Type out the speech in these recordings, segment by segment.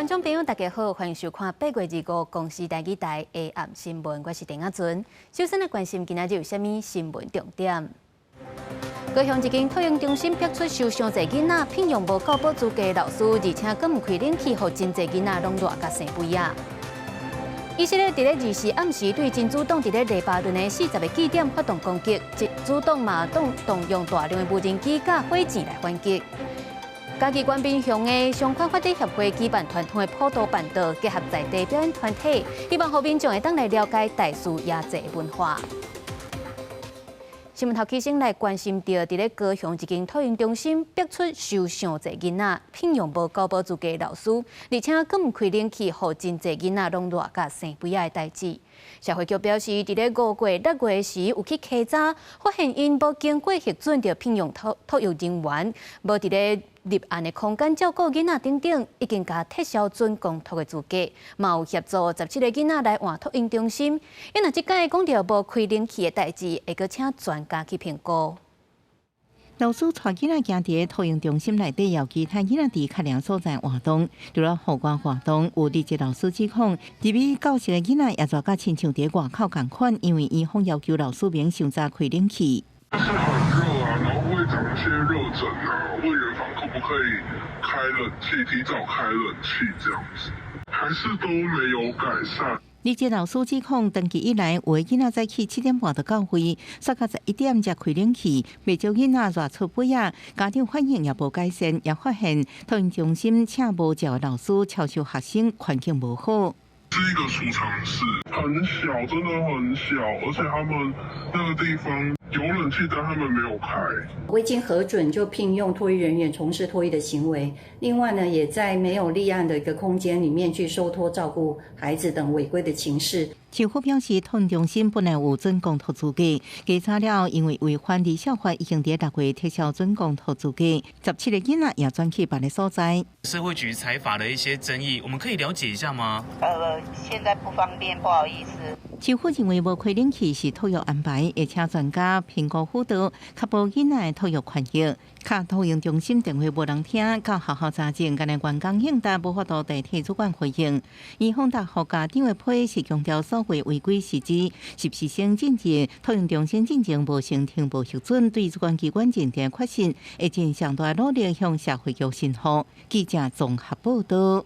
眾朋友，大家好，歡迎收看8月25公視台語台下暗新聞，我是鄭亞尊。首先來關心今仔日有啥物新聞重點。高雄一間托嬰中心爆出收傷濟囡仔，聘用無教保資格老師，而且閣毋開冷氣，予真濟囡仔攏熱共生蜚仔。以色列佇咧24暗時對真主黨佇咧黎巴嫩的40個據點發動攻擊，真主黨嘛動用大量的無人機佮火箭來反擊。嘉義縣民雄的相關發展協會舉辦傳統的普渡辦桌，結合在地表演團體，希望予民眾會當來了解大樹爺祭文化。新聞頭起先來關心著，佇咧高雄一間托嬰中心爆出收傷濟囡仔，聘用無教保資格老師，而且閣毋開冷氣，予真濟囡仔攏熱共生蜚仔的代誌。社會局表示，佇咧5月、6月時有去稽查，發現𪜶無經過核准就聘用托育人員，無佇咧立案的空間照顧囡仔等等，已經共撤銷準公托的資格，嘛有協助17個囡仔來換托嬰中心。伊若這擺講著無開冷氣的代誌，會閣請專家去評估。老師帶囡仔行佇托嬰中心內底，邀其他囡仔佇較涼所在活動。除了戶外活動，有離職老師指控，入去教室的囡仔也熱甲親像佇外口仝款，因為園方要求老師免傷早開冷氣。是很熱啊，然後會長一些熱疹啊。問園方可不可以開冷氣，提早開冷氣這樣子，還是都沒有改善。離職老師指控，長期以來，有的囡仔早起7點半就到會，煞到11點才開冷氣，袂少囡仔熱出蜚仔，家長反映也無改善，也發現托嬰中心請無照的老師超收學生，環境無好。是一個儲藏室，很小，真的很小，而且他們那個地方有冷氣，但他們沒有開。未經核准就聘用托育人員從事托育的行為，另外呢，也在沒有立案的一個空間裡面去收托照顧孩子等違規的情事。市府表示，托嬰中心本來有準公托資格，稽查了因為違反兒少法，已經佇6月撤銷準公托資格，17個囡仔也轉去別个所在。社會局裁罰的一些爭議，我們可以了解一下嗎？現在不方便，不好意思。市府認為無開冷氣是托育安排，會請專家評估輔導，確保囡仔的托育權益。敲托嬰中心電話無人聽，到學校查證，干焦員工應答，無法度代替主管回應。園方答覆家長的批是強調所謂違規是指實習生進入托嬰中心進前無申請無核准，對主管機關認定確信，會盡上大努力向社會局申復。記者綜合報道。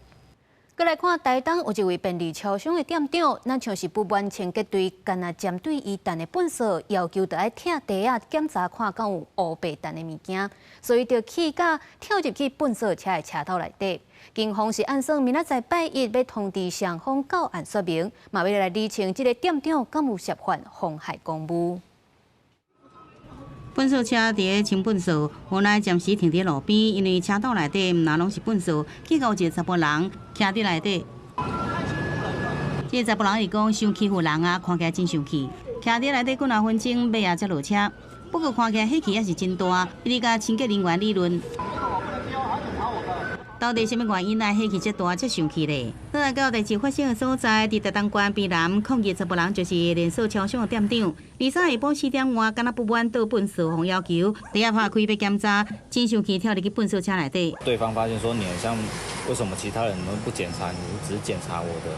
閣來看台東有一位便利超商的店長，若像是不滿清潔隊，干焦針對伊擲的糞埽，要求著愛拆袋仔檢查看敢有烏白擲的物件，所以就氣甲跳入去糞埽車的車頭內底。警方是按算明仔載拜一欲通知雙方到案說明，嘛欲來釐清這个店長敢有涉犯妨害公務。糞埽車佇咧清糞埽，無奈暫時停佇路邊，因為車道內底毋但攏是糞埽，結果有一個查埔人徛佇內底。這个查埔人伊講傷欺負人啊，看起來真生氣。徛佇內底幾若分鐘，尾仔才落車。不過看起來火氣也是真大，伊共清潔人員理論。到底啥物原因來火氣這大、這生氣咧？倒來到代誌發生的所在，佇台東縣卑南抗議查埔人就是連鎖超商的店長。23下晡4點外，敢若不滿倒糞埽予要求，袋仔拍開欲檢查，真生氣跳入去糞埽車內底。對方發現說你好像為什麼其他人都不檢查，你只檢查我的，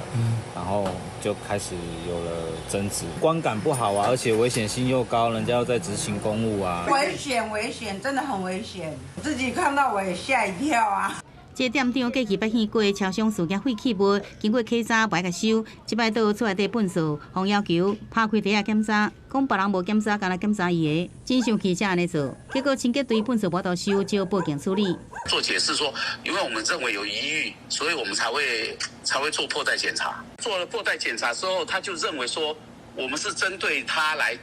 然後就開始有了爭執，觀感不好啊，而且危險性又高，人家又在執行公務啊。危險，危險，真的很危險，自己看到我也嚇一跳啊。這個店長過去捌見過超商事件廢棄物，經過稽查無愛共收，這擺倒厝內底糞埽，予要求拍開袋仔檢查，講別人無檢查，干焦檢查伊的，真生氣才按呢做，結果清潔隊糞埽無法度收，只好報警處理。做解釋說，因為我們認為有疑慮，所以我們才會做破袋檢查。做了破袋檢查之後，他就認為說，我們是針對他來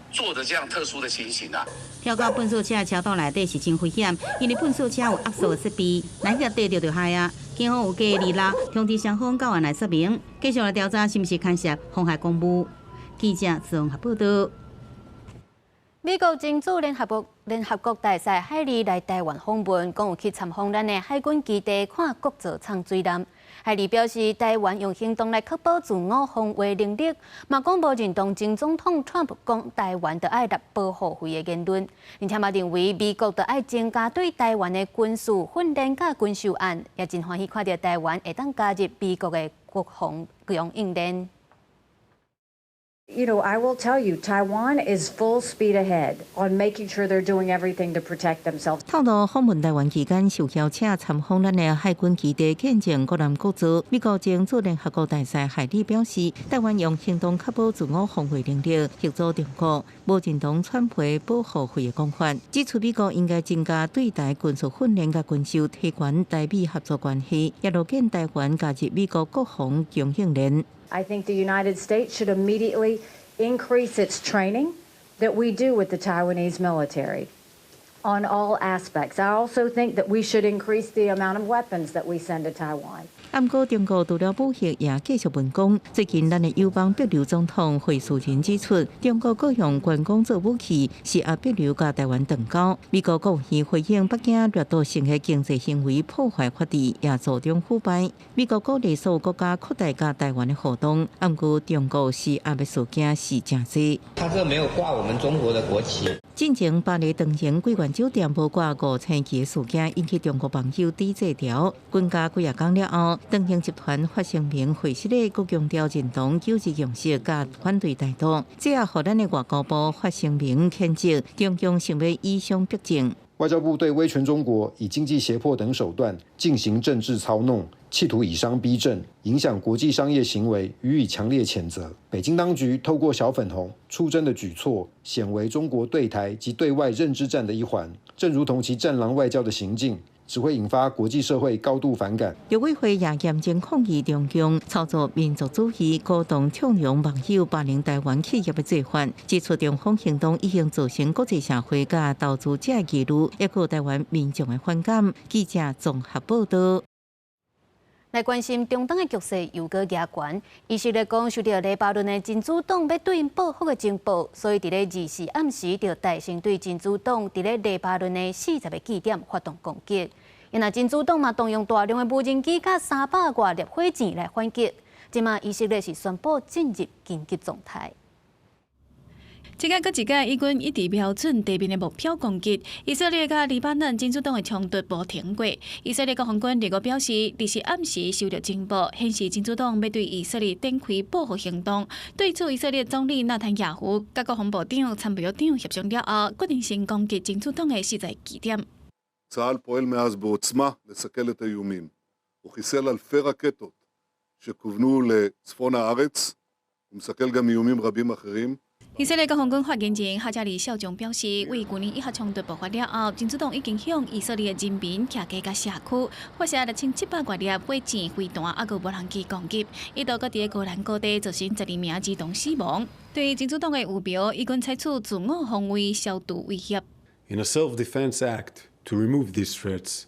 做的這樣特殊的情形啊。跳到糞埽車的車道內底是真危險，因為糞埽車有壓縮的設備，來去硩著就害啊。警方有計26通知雙方到案來說明，繼續來調查是毋是牽涉妨害公務。記者綜合報道。美國前駐聯合國大使海利來台灣訪問，講有去參訪咱的海軍基地，看國造廠水艦。海利表示，台灣用行動來確保自我防衛能力，嘛講無認同前總統川普講台灣著愛納保護費的言論，而且嘛認為美國著愛增加對台灣的軍事訓練佮軍售案，也真歡喜看著台灣會當加入美國的國防供應鏈。 I will tell you, Taiwan is full speed ahead on making sure they're doing everything to protect themselves. 透露訪問台灣期間，受邀請參訪咱的海軍基地，見證國南國造。美國前駐聯合國大使海利表示，台灣用行動確保自我防衛能力，協助中國，無認同川普保護費的講法，指出美國應該增加對台軍事訓練佮軍售，提懸台美合作關係，也樂見台灣加入美國國防供應鏈。 I think the United States should immediately increase its training that we do with the Taiwanese military on all aspects. I also think that we should increase the amount of weapons that we send to Taiwan. 毋過中國除了武嚇，也繼續文攻。最近，咱的友邦帛琉總統惠恕仁指出，中國閣用觀光做武器，施壓帛琉佮台灣斷交。美國國務院回應北京掠奪性的經濟行為破壞法治，也助長腐敗。美國鼓勵所有國家擴大佮台灣的互動，毋過中國施壓的事件是誠濟。他這沒有掛我們中國的國旗。進前巴黎長榮桂冠酒店無掛五星旗的事件，引起中國網友抵制潮。分隔幾仔工了後，長榮集團發聲明回釋咧，閣強調認同九二共識佮反對台獨。這也予咱的外交部發聲明譴責中共想欲以商逼政。外交部對威權中國以經濟脅迫等手段進行政治操弄，企圖以商逼政，影響國際商業行為，予以強烈譴責。北京當局透過小粉紅出征的舉措，顯為中國對台及對外認知戰的一環，正如同其戰狼外交的行徑，只會引發國際社會高度反感。陸委會也嚴正抗議中共操作民族主義、鼓動縱容網友霸凌台灣企業的做法，指出中方行動已經造成國際社會佮投資者的疑慮，抑閣台灣民眾的反感。記者綜合報道。來關心中東的局勢又閣加懸，以色列講收著黎巴嫩的真主黨欲對𪜶報復的情報，所以佇咧24暗時就大聲對真主黨佇咧黎巴嫩的40個據點發動攻擊。因為真主黨嘛動用大量的無人機佮300外粒火箭來反擊。這馬以色列是宣布進入緊急狀態。這擺閣一擺，以軍一直瞄準地面的目標攻擊。以色列佮黎巴嫩真主黨的衝突無停過。以色列國防軍25表示，24暗時收著情報，顯示真主黨欲對以色列展開報復行動。對此，以色列總理納坦雅胡佮國防部長、參謀長協商了後，決定先攻擊真主黨的四十個據點。 צה"ל פועל מאז בעוצמה לסכל את האיומים. הוא חיסל אלפי רקטות שכוונו לצפון הארץ, הוא מסכל גם איומים רבים אחרים. 以色列國防軍發言人哈加里少將表示，為舊年以哈衝突爆發了後，真主黨已經向以色列人民徛家佮社區發射6700外粒火箭、飛彈，抑閣無人機攻擊，一度閣佇戈蘭高地造成12名兒童死亡。對真主黨的預標，以軍採取自我防衛、消除威脅。 In a self-defense act to remove these threats,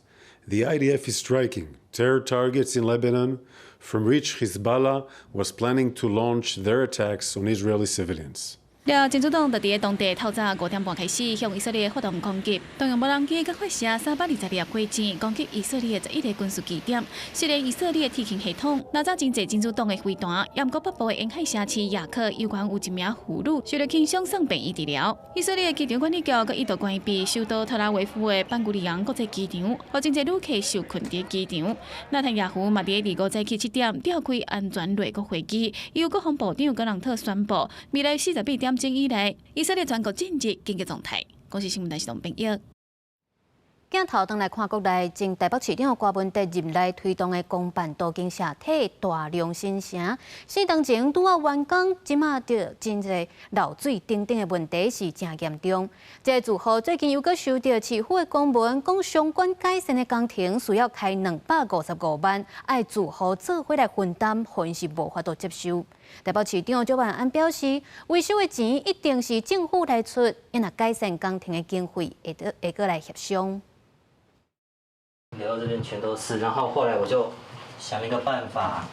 the IDF is striking terror targets in Lebanon, from which Hezbollah was planning to launch their attacks on Israeli civilians. 了，真主黨就佇咧當地透早5點半開始向以色列發動攻擊，動用無人機閣發射320粒火箭攻擊以色列11個軍事據點。雖然以色列鐵穹系統攔走真濟真主黨的飛彈，也毋過北部的沿海城市雅克猶原有一名婦女受著輕傷送病院治療。以色列機場管理局閣一度關閉首都特拉維夫的班古里昂國際機場，予真濟旅客受困佇機場。納坦雅胡嘛佇25早起7點召開安全內閣會議，由國防部長格朗特宣布，未來48點鐘以內，以色列全國進入緊急狀態。公視新聞台是董編譯。鏡頭轉來看國內，前台北市長柯文哲任內推動的公辦都更社體大量新城，4冬前拄仔完工，這馬著真濟漏水等等的問題是誠嚴重。這个住戶最近又閣收著市府的公文，講相關改善的工程需要開255萬，愛住戶做伙來分擔，予𪜶是無法度接受。台北市長蔣萬安表示，維修的錢一定是政府來出，若改善工程的經費會閣會閣來協商。流到這邊全都是，然後後來我就想了一個辦法，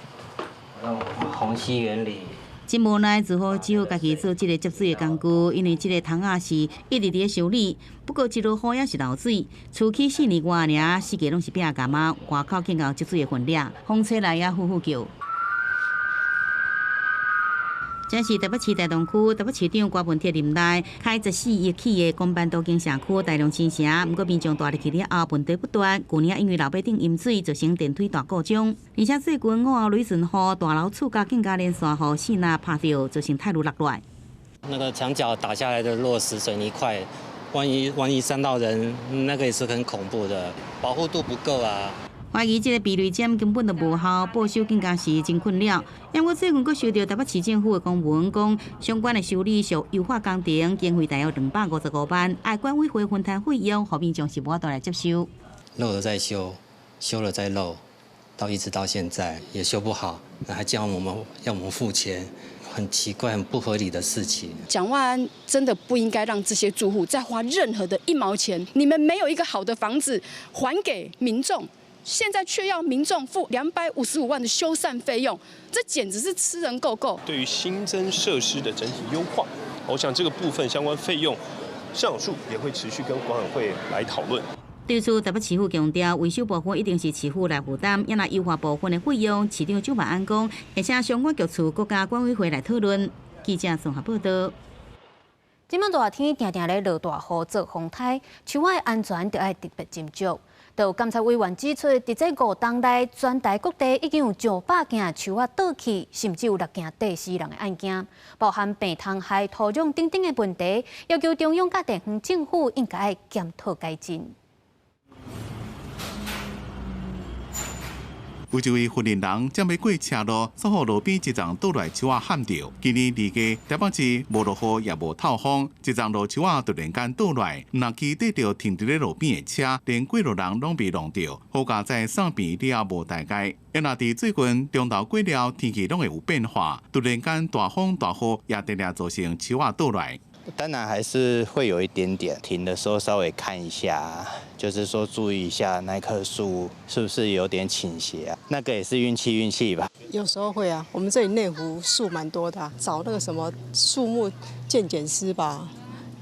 用虹吸原理。真無奈，只好只好家己做這个接水的工具，因為這个桶仔是一直佇咧修理。不過一落雨也是漏水，厝起4年外爾，四界攏是壁巖仔，外口更有積水的痕跡，風吹來也呼呼叫。這是台北市大同區台北市長郭文鐵任內開14億起的公辦都更社區大良新城，毋過民眾住入去了後問題不斷。舊年因為樓尾頂淹水，造成電梯大故障，而且最近午後雷陣雨，大樓厝甲更加連續予四若拍著，造成太魯落來。那個牆角打下來的落石水泥塊，萬一傷到人，那個也是很恐怖的，保護度不夠啊。懷疑這个避雷針根本就無效，報修更加是真困擾。不過最近閣收到台北市政府的公文，講相關的修理屬優化工程，經費大約255萬，愛管委會分攤費用，予民眾是無法度來接受。漏了再修，修了再漏，到一直到現在也修不好，還叫我們要我們付錢，很奇怪、很不合理的事情。蔣萬安真的不應該讓這些住戶再花任何的一毛錢，你們沒有一個好的房子還給民眾。現在卻要民眾付255萬的修繕費用，這簡直是吃人夠夠。對於新增設施的整體優化，我想這個部分相關費用，上述也會持續跟管委會來討論。對此，台北市府強調，維修部分一定是市府來負擔，也若優化部分的費用，市長蔣萬安講，而且相關局處閣佮管委會來討論。記者綜合報道。這擺熱天定定咧落大雨做風颱，樹仔的安全著愛特別斟酌。就有監察委員指出，佇這5冬內，全台各地已經有上百件樹仔倒去，甚至有6件硩死人的案件，包含病蟲害、土壤等等的問題，要求中央佮地方政府應該愛檢討改進。有一位雲林人正欲過車路，煞予路邊一叢倒落樹仔撼著。今年二月，台北市無落雨也無透風，一叢老樹仔突然間倒落來，毋但硩著停佇咧路邊的車，連過路人攏被弄著。好佳哉送病了無大礙。啊若佇最近中晝過了，天氣攏會有變化，突然間大風大雨也定定造成樹仔倒落。當然還是會有一點點，停的時候稍微看一下，就是說注意一下那棵樹是不是有點傾斜啊？那個也是運氣運氣吧。有時候會啊，我們這裡內湖樹蠻多的，找那個什麼樹木鑑檢師吧，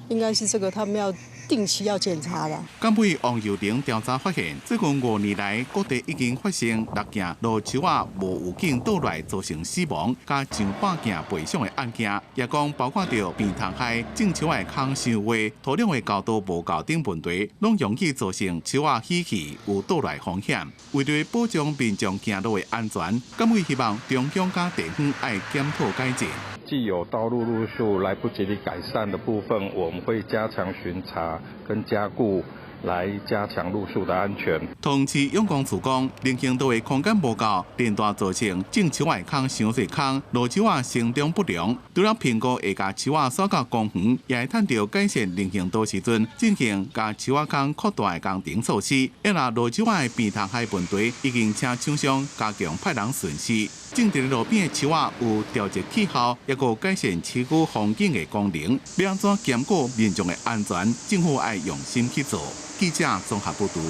應該是這個他們要定期要檢查的。監委王幼玲調查發現，最近5年來，各地已經發生6件老樹仔無預警倒落造成死亡，佮上百件賠償的案件，也講包括著病蟲害、種樹仔的空傷矮、土壤的高度無夠等問題，攏容易造成樹仔死去有倒落風險。為著保障民眾行路的安全，監委希望中央佮地方愛檢討改進。既有道路路樹來不及改善的部分，我們會加強巡查跟加固，來加強路樹的安全。同時，永光處講，人行道的空間無夠，連帶造成種樹仔的空傷濟空，老樹仔生長不良。除了評估會共樹仔徙到公園，也會趁著改善人行道時陣，進行共樹仔空擴大的工程措施。啊若老樹仔的病蟲害問題，已經請廠商加強派人巡視。種佇路邊的樹仔有調節氣候，抑閣改善市區風景的功能。欲按怎兼顧民眾的安全，政府愛用心去做。記者綜合報導。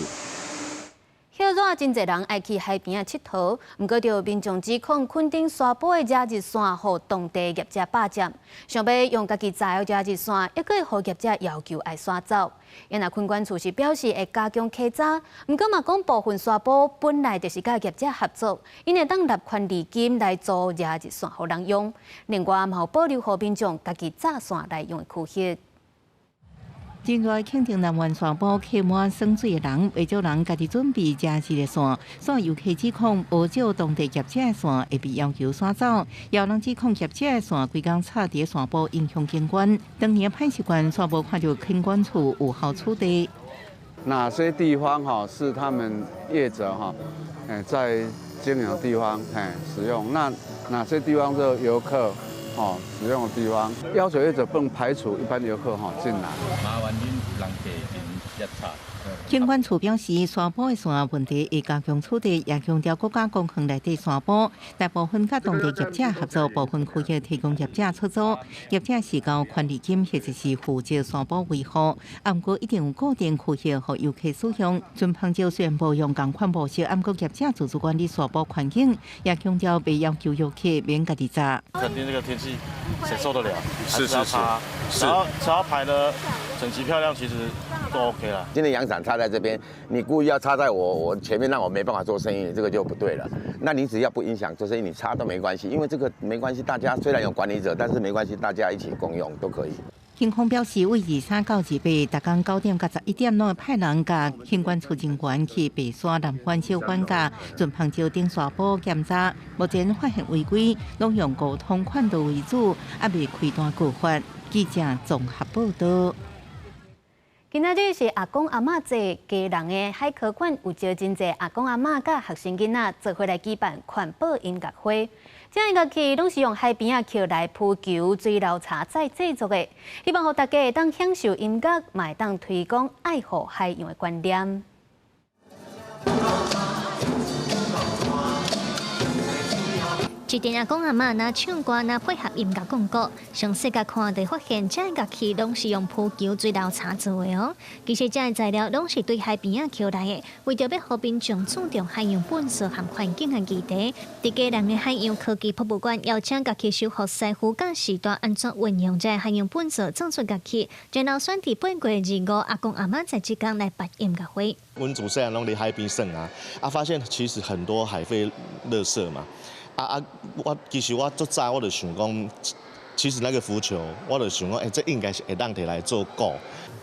暑熱真濟人愛去海邊仔𨑨迌，毋過就民眾指控墾丁沙埔的遮熱線予當地業者霸佔，想欲用家己鑿的遮熱線，抑閣會予業者要求愛徙走。啊若墾管處是表示會加強稽查，毋過嘛講部分沙埔本來就是佮業者合作，𪜶會當納權利金來租遮熱線予人用，另外嘛有保留予民眾家己紮線來用的區域。真熱墾丁南灣沙埔客滿耍水的人，袂少人家己準備遮熱的線，所以遊客指控無少當地業者的線會被要求徙走，也有人指控業者的線規工插佇沙埔影響景觀。當年歹習慣，煞無看著墾管處有效處理。哪些地方哈是他們業者哈，在經營的地方使用？那哪些地方是遊客？哦，使用的地方要求業者不能排除一般遊客哈進來。麻煩恁有人客真熱插，轻管处表示，沙坡的线问题会加强处理，也强调国家公园内底山坡大部分佮当地业者合作，部分区域提供业者出租，业者是交权利金或者是负责山坡维护。毋过一定有固定区域予游客使用。船旁洲虽然无用仝款模式，毋过业者自主管理山坡环境，也强调袂要求游客免家己扎。肯定这个天气谁受得了？是是是，只要排的整齐漂亮，其实都 OK 了。今天阳伞插在这边，你故意要插在我前面，让我没办法做生意，这个就不对了。那你只要不影响做生意，你插都没关系，因为这个没关系。大家虽然有管理者，但是没关系，大家一起共用都可以。警方表示，为23到28，逐工9点到11点，拢会派人佮轻管处人员去白沙南湾小馆佮船旁洲顶沙坡检查，目前发现违规，拢用沟通劝导为主，犹未开单告发。记者综合报道。今仔日是阿公阿嬷节，基隆的海科馆有招真濟阿公阿嬷佮學生囡仔做伙來舉辦環保音樂會。這音樂器攏是用海邊仔抾來浮球、水流柴再製作的，希望予大家會當享受音樂，嘛會當推廣愛護海洋的觀念。一陣阿公阿嬤若唱歌，若配合音樂講古，詳細共看就發現，這樂器攏是用浮球、水流柴做的哦。其實這材料攏是對海邊仔抾來的，為著欲予民眾注重海洋垃圾和環境的議題，佇基隆的海洋科技博物館邀請樂器修復師傅教序大按怎運用這海洋垃圾做出樂器，然後選佇8月25阿公阿嬤節這工來辦音樂會。阮自細漢攏佇海邊耍啊，啊發現其實很多海廢垃圾嘛。啊啊！我其實我足早我就想講，其實那個浮球，我就想講，欸，這應該是會當提來做鼓。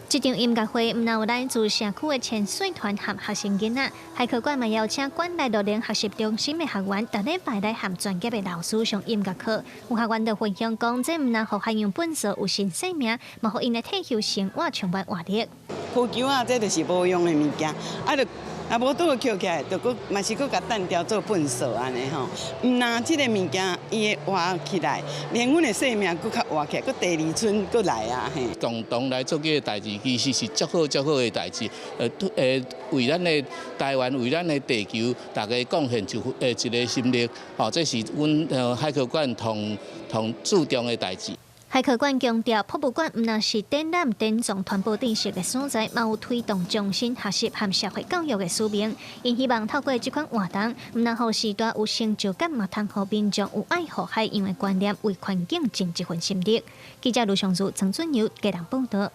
這場音樂會毋但有來自社區的潛水團和學生囡仔，海科館嘛邀請館內樂齡學習中心的學員，逐禮拜來和專業的老師上音樂課。有學員就分享講，這毋但予海洋垃圾有新生命，嘛予𪜶的退休生活充滿活力。浮球啊，這就是無用的物件，啊就。啊，無拄好抾起來，就閣嘛是閣共單調做糞掃按呢吼。毋但這個物件伊會活起來，連阮的生命閣較活起來，閣第二春閣來啊嘿。共同來做這個代誌，其實是足好足好的代誌。為咱的台灣，為咱的地球，大家貢獻一個心力，吼，這是阮海科館同同注重的代誌。海科館強調，博物館毋但是展覽、典藏、傳播知識的所在，嘛有推動終身學習和社會教育的使命。𪜶希望透過這款活動，毋但予序大有成就感，嘛通予民眾有愛護海洋的觀念，為環境盡一份心力。記者盧尚如、陳俊友基隆報導。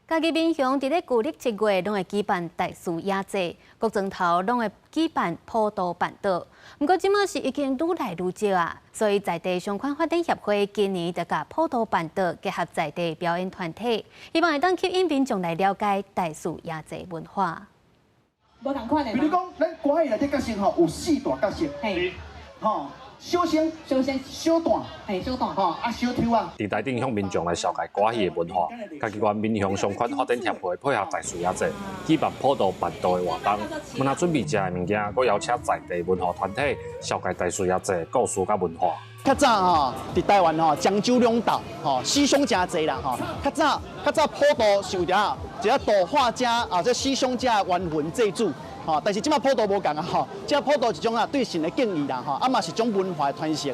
嘉義民雄佇咧舊曆7月攏會舉辦大樹爺祭，各庄頭攏會舉辦普渡辦桌。毋過這馬是已經愈來愈少啊，所以在地相關發展協會今年就共普渡辦桌結合在地表演團體，希望會當吸引民眾來了解大樹爺祭文化。無仝款的。比如講，咱歌戲內底角色吼有四大角色，吼。小生、小生、小旦、嘿，小旦，吼啊，小丑啊。佇台頂向民眾來紹介歌戲的文化，嘉義縣民雄相關發展協會配合大樹爺祭，舉辦普渡辦桌的活動，毋但準備食的物件，閣邀請在地文化團體紹介大樹爺祭故事佮文化。較早吼，佇台灣吼，漳州兩島吼，死傷誠濟啦吼。較早普渡是為著一個度化遮啊，這死傷者的冤魂祭祖。吼，但是這馬普渡無仝啊吼，這普渡一種啊對神的敬意啦吼，啊嘛是種文化的傳承。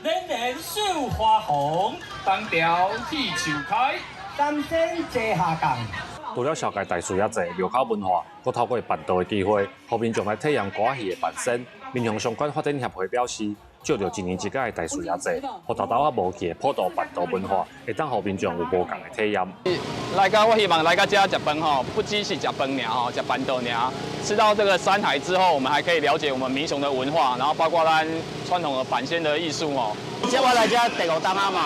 連連繡花紅，東條鐵樹開，三仙坐下降。除了紹介大樹爺祭廟口文化，閣透過辦桌的機會，予民眾來體驗歌戲的扮演。民雄相關發展協會表示，藉著一年一屆的大樹爺祭，予沓沓仔無去的普渡辦桌文化，會當予民眾有無仝的體驗。來到我希望來到遮食飯吼，不只是食飯爾吼，食辦桌爾。吃到這個山海之後，我們還可以了解我們民雄的文化，然後包括咱傳統的板仙的藝術哦。這我來遮第五冬啊嘛，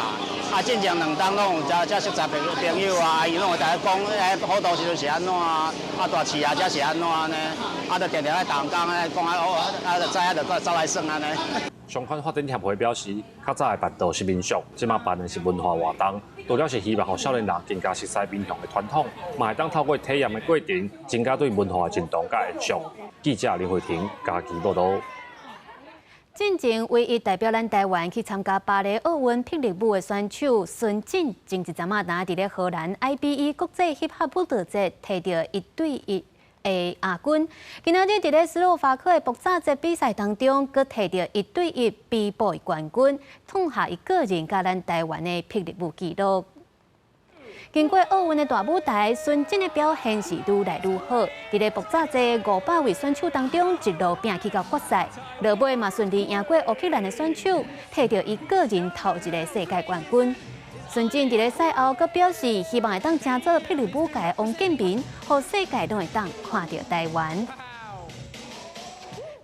啊，進前兩冬攏有遮遮熟悉朋友啊，伊攏會共我講，欸，普渡時陣是按怎啊，啊大市啊，遮是按怎呢？啊，就定定愛同工咧講啊，啊，就知影就閣走來耍按呢。相關發展協會表示，較早的辦桌是民俗，這馬辦的是文化活動，除了是希望予少年人更加熟悉民雄的傳統，嘛會當透過體驗的過程，增加對文化的認同佮延續。記者林慧婷嘉義報導。進前唯一代表咱台灣去參加巴黎奧運霹靂舞的選手孫振，前一陣仔若佇咧荷蘭 IBE 國際ヒップホップ舞蹈節提著1對1的亞軍。今仔日佇咧斯洛伐克的爆炸節比賽當中，閣提著1對1 B-boy 冠軍，創下伊個人佮咱台灣的霹靂舞紀錄。經過奧運的大舞台，孫振的表現是愈來愈好。佇咧爆炸節500位選手當中，一路拼去到決賽，落尾嘛順利贏過烏克蘭的選手，提著伊個人頭一个世界冠軍。孫振佇咧賽後閣表示，希望會當成做霹靂舞界的王建民，予世界攏會當看著台灣。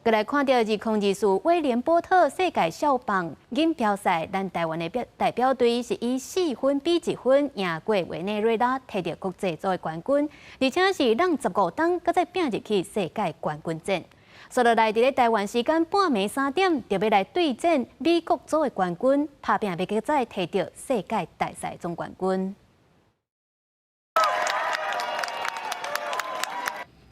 閣來看著2024威廉波特世界小棒錦標賽，咱台灣的代表隊是以4分比1分贏過委內瑞拉，提著國際組的冠軍，而且是讓15冬閣再拼入去世界冠軍戰。紲落來佇咧台灣時間半暝3點，就欲來對戰美國組的冠軍，拍拚欲閣再提著世界大賽總冠軍。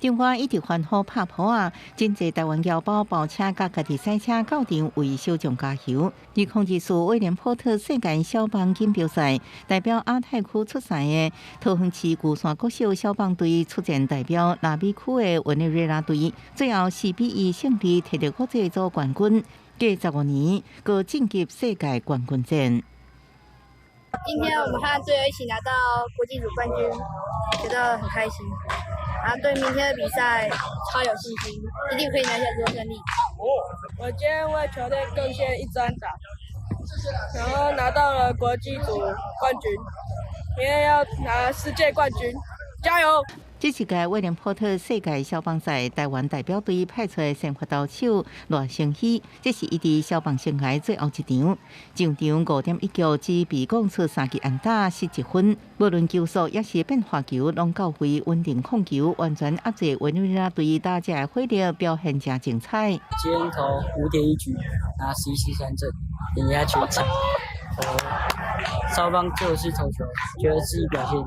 中華一直歡呼拍噗仔，真濟台灣僑胞包車佮家己賽車到場為小將加油。2024威廉波特世界小棒錦標賽，代表亞太區出賽的桃園市龜山國小小棒隊出戰代表南美區的委內瑞拉隊，最後4比1勝利，提著國際組冠軍，隔15年閣晉級世界冠軍戰。今天我們和隊友一起拿到國際組冠軍，覺得很開心。啊，對明天的比賽超有信心，一定可以拿下這個勝利。我今天為球隊貢獻一支安打，然後拿到了國際組冠軍，明天要拿世界冠軍，加油！這一屆威廉波特世界小棒賽，台灣代表隊派出的先發投手賴承熙，這是伊佇小棒生涯最後一場。上場5.1局只被攻出3支安打，失1分。無論球速抑是變化球，攏較為穩定控球，完全壓制委內瑞拉隊打者的火力，表現誠精彩。今天投5.1局，拿11失3振，贏下全場。稍幫就是投球，覺得自己表現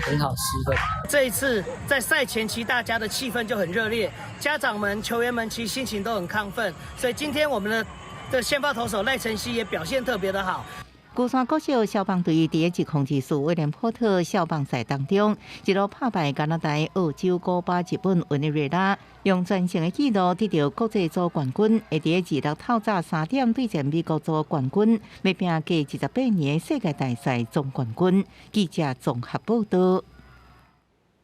很好，10分。這一次在賽前期，大家的氣氛就很熱烈，家長們、球員們其實心情都很亢奮，所以今天我們的先發投手賴晨曦也表現特別的好。龜山國小小棒隊佇2024威廉波特小棒賽當中，一路拍敗加拿大、澳洲、古巴、日本、委內瑞拉，用全勝的紀錄得著國際組冠軍。會佇26透早3點對戰美國組冠軍，欲拼過28年的世界大賽總冠軍。記者綜合報導。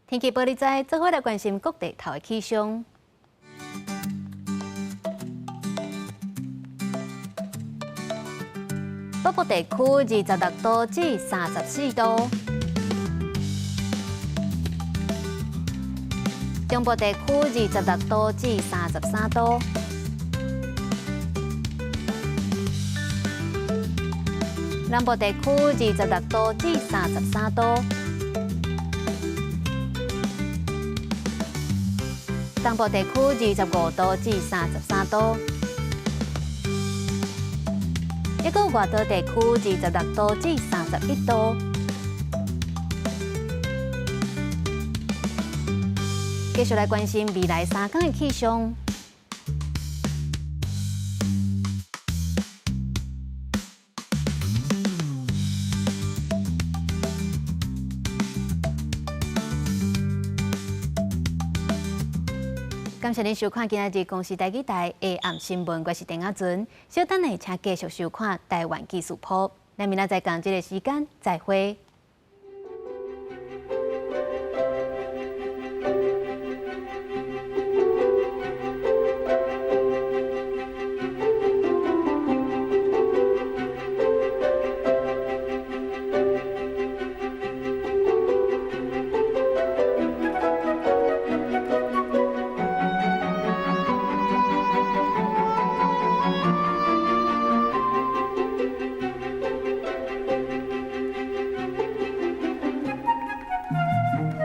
天氣報你知，做伙來關心各地頭的氣象。北部地區26度至34度，中部地區26度至33度，南部地區26度至33度，東部地區25度至33度。一個外島地區26度至31度。繼續來關心未來3天的氣象。感謝您收看今仔日公視台語台下暗新聞，我是鄧阿純。稍等下，請繼續收看台灣技術鋪。咱明仔載仝這个時間再會。